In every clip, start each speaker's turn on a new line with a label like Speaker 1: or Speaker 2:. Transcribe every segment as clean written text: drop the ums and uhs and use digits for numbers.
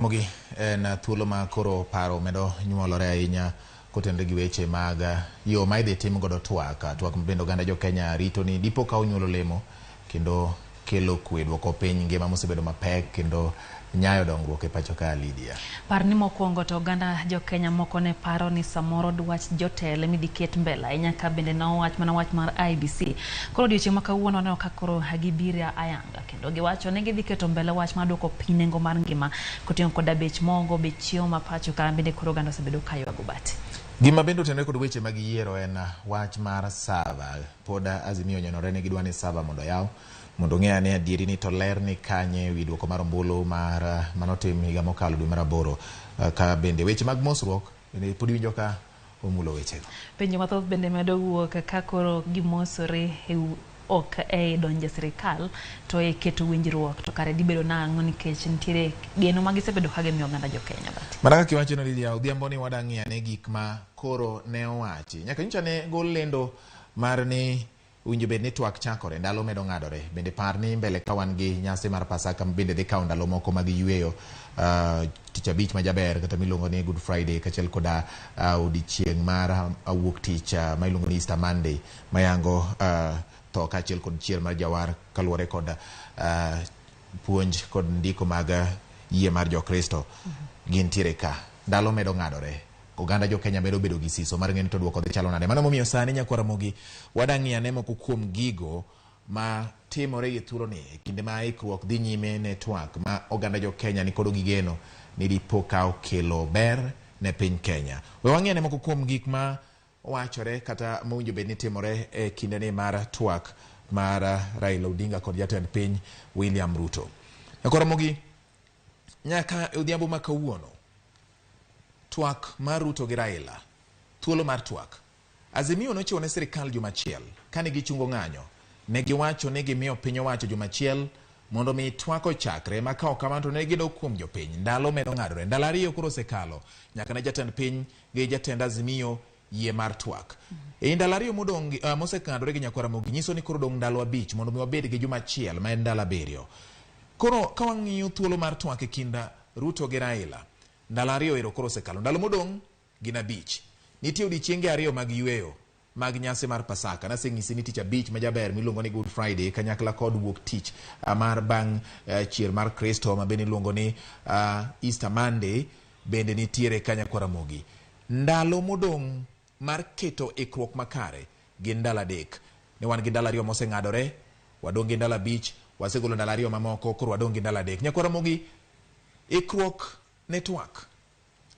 Speaker 1: Mogi en thuolo ma koro paro medo nyuolore ahinya kotenore gi weche mag yo ma idhi tim godo twak. Twak ma bende oganda jo Kenya rito ni dipo ka onyuolo lemo kendo kelo kwe, duoko piny ngima mosebedo mapek kendo nyayo dongruok e pacho ka, Lydia.
Speaker 2: Par ni mokwongo to oganda jo Kenya moko ne paro ni samoro dwach jotelo ema idhi ket mbele ahinya ka bende nowach mana wach mar IEBC. Koro odiochieng' ma kawuono waneno ka koro gibiro ayanga kendo giwacho ni gidhi keto mbele wach mar duoko piny nengo mar ngima koting'o koda bech mogo, bech chiemo ma pacho ka bende koro oganda osebedo ka ywago bati.
Speaker 1: Gima bende otenore kod weche mag yiero en wach mar sava. Pod Azimio onenore ni gidwa ni sava mondo oyaw mondo ong'e ane adieri ni to ler ni kanye wi duoko mar ombulu mar manotim higa mokalo dwe mar aboro. Ka bende weche mag mosruok bende pod iwinjo ka omulo wechego.
Speaker 2: Penjo mathoth bende medo wuok ka koro gimosore e ok e donjo e sirikal to e keto winjruok to kare dibedo nang'o nikech nitiere geno ma gisebedo ka gimiyo oganda jo Kenya bati.
Speaker 1: Mana kaka iwacho no Lydia, odhiambo ni wadwa ng'iyo ane gik ma koro ne owachi. Nyaka nyocha ne gol lendo mar ni owinjo bed ni twak chakore, ndalo medo ng'adore. Bende par ni mbele ka wan gi nyasi mar Pasaka bende dhi kawo ndalo moko mag yweyo, tich abich majaber kata miluongo ni Good Friday, kaachiel koda odiochieng' mar wuok tich ma iluongo ni Easter Monday, mayango tho kaachiel kod chier mar jawar kaluwore kod puonj kod ndiko mag yie mar Jokristo. Gintiere ka, ndalo medo ng'adore. Oganda jo Kenya medo bedo gi siso mar ng'eyo ni to duoko dhi chalo nade. Mano momiyo sani nyakwar Ramogi wadwa ng'iyo ane moko kuom gigo ma timore gi thuolo ni e kinde ma ikruok dhi nyime ne twak ma oganda jo Kenya ni kod gi geno ni dipo ka okelo ber ne piny Kenya. We wang'i ane moko kuom gik ma wachore kata mowinjo bed ni timore e kinde ni mar twak mar Raila Odinga kod jatend piny William Ruto. Nyakwar Ramogi, nyaka e odhiambo ma kawuono twak mar Ruto gi Raila, thuolo mar twak. Azimio nochiwo ne sirikal juma achiel kane gichungo ng'anyo. Ne giwacho ni gimiyo piny owacho juma achiel mondo mi twak ochakre, ma ka ok kamano to ne gidok kuom jopiny. Ndalo medo ng'adore. Ndalo ariyo koro osekalo nyaka ne jatend piny gi jatend Azimio yie mar twak. E ndalo ariyo modong' mosekadore gi nyakwar Ramogi nyiso ni koro dong' ndalo abich mondo mi wabed gi juma achiel ma en ndalo abiriyo. Koro ka wang'iyo thuolo mar twak e kind Ruto gi Raila, ndalo ariyo ero koro osekalo. Ndalo modong' gin abich. Nitie odiochienge ariyo mag yweyo mag nyasi mar Pasaka. Naseng'isi ni tich abich majaber miluongo ni Good Friday kanyakla kod wuok tich mar bang' chier mar Kristo ma bende iluongo ni Easter Monday bende nitiere ka nyakwar Ramogi. Ndalo modong' mar keto ikruok makare gin ndalo adek. Ne wan gi ndalo ariyo moseng'adore, wadong' gi ndalo abich, wasegolo ndalo ariyo mamoko, koro wadong' gi ndalo adek. Nyakwar Ramogi, ikruok ne twak.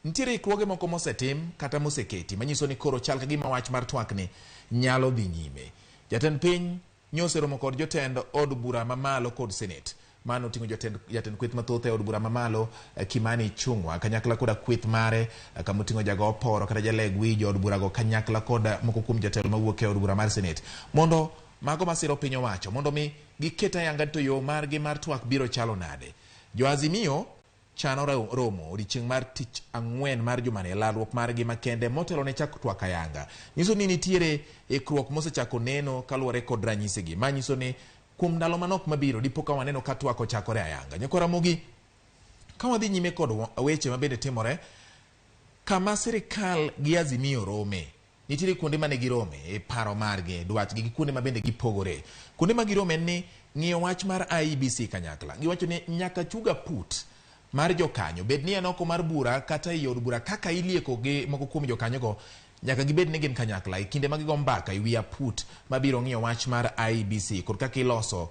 Speaker 1: Nitiere ikruoge moko mosetim kata moseketi manyiso ni koro chal ka gima wach mar twak ni nyalo dhi nyime. Jatend piny nyoseromo kod jotend od bura mamalo kod senate. Mano oting'o jatend kweth mathoth e od bura mamalo Kimani Ichung'wa kanyakla koda kweth mare kama oting'o jago oporo kata jaleg wi jood burago kanyakla kod moko kuom jotelo mawuok e od bura mar senate mondo mago masiro piny owacho mondo mi giket ayanga to yo margi mar twak biro chalo nade. Jo Azimio chano romo odiochieng' mar tich ang'wen mar jumani e lalruok margi makende motelo ne chako twak ayanga. Nyiso ni nitiere ikruok mosechako neno kaluwore kod ranyisigi. Ma nyiso ni kuom ndalo manok mabiro dipo ka waneno ka twak ochakore ayanga. Nyakwar Ramogi, ka wadhi nyime kod weche mabende timore, kama sirikal gi Azimio rome, nitiere kuonde mane girome e paro margi, dwachgi gi kuonde mabende gipogore. Kuonde ma girome en ni ng'iyo wach mar IEBC kanyakla. Giwacho ni nyaka chuga put mar jokanyo, bed ni en oko mar bura kata ei od bura kaka ilieko gi moko kuom jokanyogo, nyaka gibed ni gin kanyakla e kinde ma gigo mbaka e wi aput mabiro ng'iyo wach mar IEBC kod kaka iloso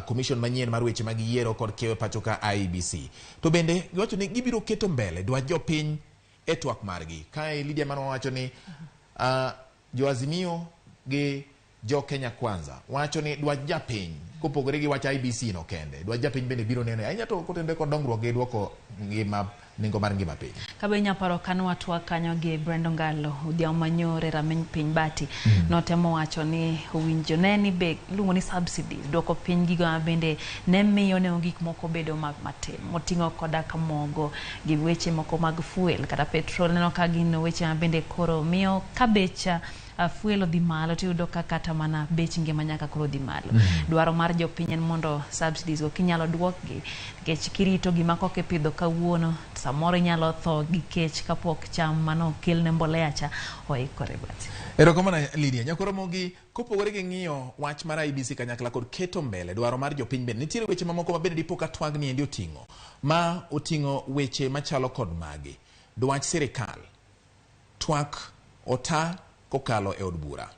Speaker 1: commission manyien mar weche mag yiero kod keyo e pacho ka IEBC. To bende giwacho ni gibiro keto mbele dwach jopiny e twak margi. Kae Lydia mano wacho ni jo Azimio gi jo Kenya Kwanza wacho ni dwach japiny kopogore gi wach IEBC no kende, dwach japiny bende biro neno ahinya to kotenore kod dongruok gi duoko ngima nengo mar ngima piny.
Speaker 2: Kabe inya paro kane watwak kanyo gi Brenda Ngalo odhiambo manyore rameny piny bati notemo wacho ni owinjo ne ni be iluongo ni subsidies duoko piny gigo ma bende ne miyo nengo gik moko bedo matin moting'o koda ka mogo gi weche moko mag fuel kata petrol neno ka gin weche ma bende koro miyo ka bech Fuel odhi malo tiyudo ka kata mana bech ngima nyaka koro dhi malo. Dwaro mar jopiny en mondo subsidies go kinyalo duokgi, nikech kirito gima koka ipidho kawuono, samoro inyalo tho gi kech kapok cham manokelne mbolea cha oikore bati.
Speaker 1: Erokamano Lydia. Nyakoromogi, kopogore gi ng'iyo wach mar IEBC kanyakla kod keto mbele dwaro mar jopiny, bende nitiere weche mamoko ma bende dipo ka twagni endi oting'o, ma oting'o weche machalo kod magi. Dwach sirikal, twak ota kokalo e od bura.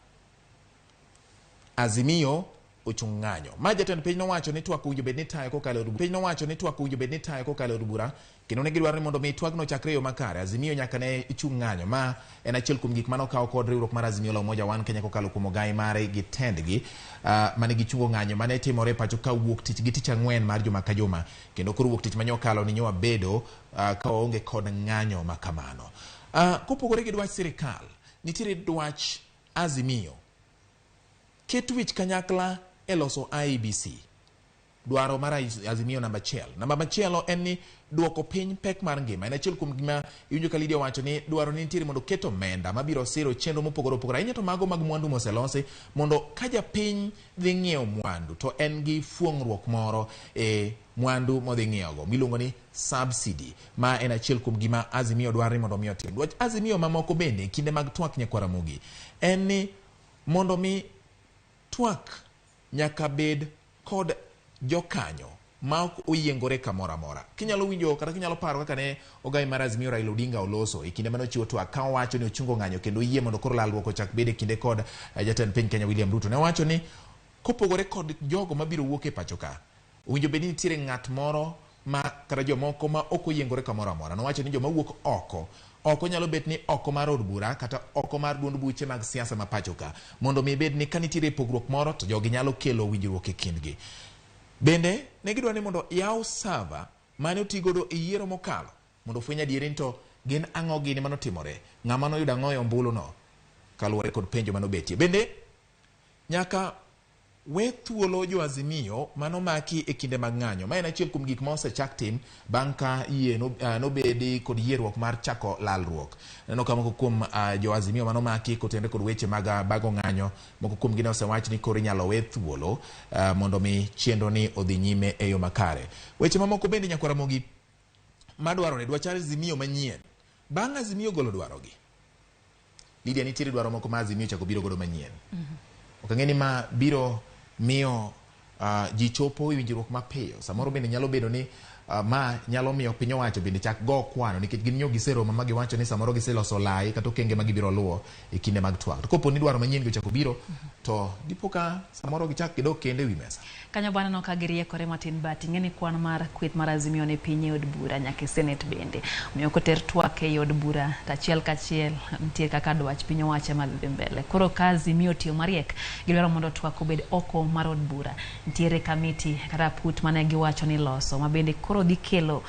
Speaker 1: Azimio ochung' ng'anyo. Ma jatend piny nowacho ni twak owinjo bed ni tayo kokalo e od bura. Piny nowacho ni twak owinjo bed ni tayo kokalo e od bura, kendo ne gidwaro ni mondo mi twagno ochakre e yo makare. Azimio nyaka ne chung' ng'anyo. Ma en achiel kuom gik mane okaw kod riwruok mar Azimio la Umoja One Kenya kokalo kuom ogai mare gi tendgi mane gichungo ng'anyo mane timore e pacho ka wuok tich gi tich ang'wen mar juma ka juma, kendo koro wuok tich mane okalo ni nyowa bedo ka waonge kod ng'anyo ma kamano. Kopogore gi dwach sirikal, nitiere dwach Azimio. Ket wich kanyakla e loso IEBC. Dwaro mar Azimio namba achiel. Namba machielo en ni duoko piny pek mar ngima. En achiel kuom gima iwinjo ka Lydia owacho ni dwaro ni nitiere mondo ket omenda mabiro siro chenro mopogore opogore, ahinya to mago mag mwandu moselosi, mondo ka japiny dhi ng'iewo mwandu to en gi fuong'ruok moro e mwandu modhi ng'iewogo miluongo ni subsidy. Ma en achiel kuom gima Azimio dwaro ni mondo mi otim. Dwach Azimio mamoko bende e kinde mag twak nyakwaramogi en ni mondo mi twak nyaka bed kod jokanyo ma ok oyiengore kamoro amora. Kinyalo winjo kata kinyalo paro kaka ne ogai mar Azimio Raila Odinga oloso e kinde mane ochiwo twak ka owacho ni ochungo ng'anyo kendo oyie mondo koro lalruok ochak bedo e kinde kod jatend piny Kenya William Ruto. Ne owacho ni kopogore kod jogo mabiro wuok e pacho ka, owinjo bed ni nitiere ng'at moro ma kata jomoko ma ok oyiengore kamoro amora. Nowacho ni joma wuok oko, oko nyalo bet ni oko mar od bura kata oko mar duond buche mag siasa ma pacho ka, mondo mi bed ni ka nitiere pogruok moro to jogi nyalo kelo winjruok e kindgi. Bende ne gidwaro ni mondo yaw sava mane otigodo e yiero mokalo mondo ofweny adieri ni to gin ang'o gini manotimore, ng'ama noyudo ang'o e ombulu no, kaluwore kod penjo manobetie. Bende nyaka we thuolo jo Azimio manomaki e kinde mag ng'anyo. Ma en achiel kuom gik ma osechak tim bang' ka yie nobedi kod yierruok mar chako lalruok. Neno ka moko kuom jo Azimio manomaki kotenre kod weche mag bago ng'anyo, moko kuomgi ne osewach ni koro inyalo we thuolo mondo mi chenro ni odhi nyime e yo makare. Weche mamoko bende nyakwaramogi madwarore, dwach Azimio manyien. Bang' Azimio golo dwarogi, Lydia, nitiere dwaro moko ma Azimio ochako biro godo manyien. Ok ang'e ni ma biro miyo ji chopo e winjruok mapiyo. Samoro bende nyalo bedo ni ma nyalo miyo piny owacho bende chak go kwano, nikech gin nyo giseromo ma giwacho ni samoro giseloso lai kata okenge ma gibiro luwo e kinde mag twak. To kopo ni dwaro manyien gi ochako biro, to dipo ka samoro gichak gidok kendo e wi mesa.
Speaker 2: Kanyo baneno ka giriekore matin, but ing'e ni kwan mar kweth mar Azimio ne piny e od bura nyaka e Senate bende. Omiyo koter twak e od bura to achiel kachiel nitie kaka dwach piny owacho ema dhi mbele. Koro ka Azimio otiyo mariek, gidwaro mondo twak obed oko mar od bura. Nitiere kamiti kata put mane giwacho ni loso ma bende koro dhi kelo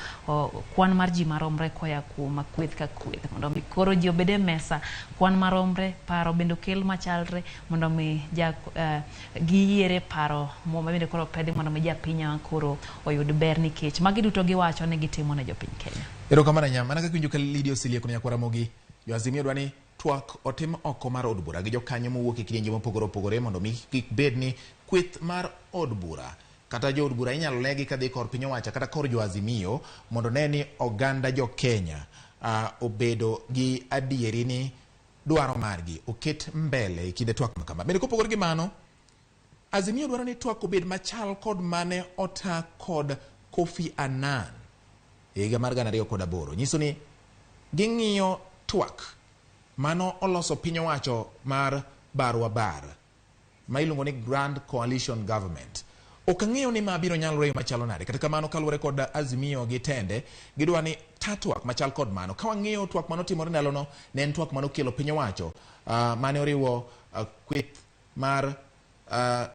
Speaker 2: kwan mar ji maromre koya kuom kweth ka kweth, mondo mi koro ji obed e mesa kwan maromre, paro bende okel machalre mondo mi ja giyiere paro ma bende koro pedhi mondo mi japiny koro oyud ber, nikech magi duto giwacho ni gitimo ne jopiny Kenya.
Speaker 1: Erokamano ahinya. Mana kaka iwinjo ka Lydia oselieko nyakwaramogi, jo Azimio dwa ni twak otim oko mar od bura gi jokanyo mowuok e kidienje mopogore opogore mondo mi kik bed ni kweth mar od bura kata jo od bura inyalo legi kadhi kor piny owacho kata kor jo Azimio mondo ne ni oganda jo Kenya obedo gi adieri ni dwaro margi oket mbele e kinde twak makama. Bende kopogore gi mano, Azimio dwaro ni twak obed machal kod mane ota kod Kofi Annan e higa mar 2008. Nyiso ni ging'iyo twak mano oloso piny owacho mar barwa bar ma iluongo ni Grand Coalition Government. Ok ang'eyo ni ma biro nyalore e yo machalo nade. Kata kamano, kaluwore kod Azimio gi tende, gidwa ni ta twak machal kod mano. Ka wang'iyo twak manotimore ndalono, ne en twak manokelo piny owacho mane oriwo kweth mar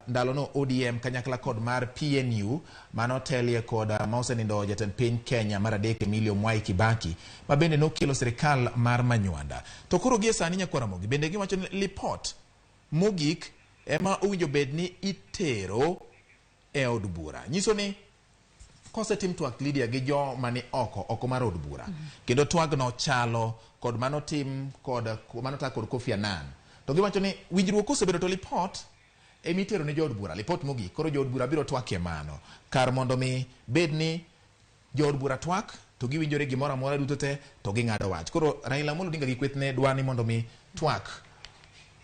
Speaker 1: ndalono ODM kanyakla kod mar PNU manotelie kod ma osenindo jatend piny Kenya mar adek Emilio Mwai Kibaki, ma bende nokelo sirikal mar Manywanda. To koro gie sani nyakwaramogi bende giwacho ni lipot mogik ema owinjo bed ni itero e od bura. Nyiso ni kosetim twak Lydia gi joma ni oko, oko mar od bura, kendo twagno chalo kod manotim kod manotak kod Kofi Annan To giwacho ni winjruok kosebedo to lipot emitero ne jood bura, lipot mogik. Koro jood bura biro twakie mano. Kar mondo mi bed ni jood bura twak to giwinjore gimoro amora duto te to ging'ado wach. Koro Raila Amolo Odinga gi kwethne dwa ni mondo mi twak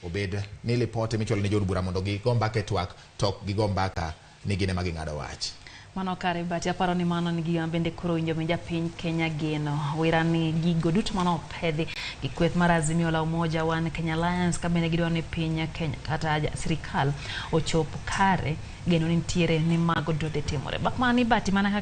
Speaker 1: obed ni lipot emichwalo ne jood bura mondo gigo mbaka e twak to ok gigo mbaka ni gin ema ging'ado wach.
Speaker 2: Mano kare but aparo ni mano ni gima bende koro winjo mi japiny Kenya geno. Wira ni gigo duto mane opedhi gi kweth mar Azimio la Umoja One Kenya Alliance ka bende gidwaro ni piny Kenya kata sirikal ochop kare, geno ni nitiere ni mago duto dhi timore. Bak mana ni bati mana kaka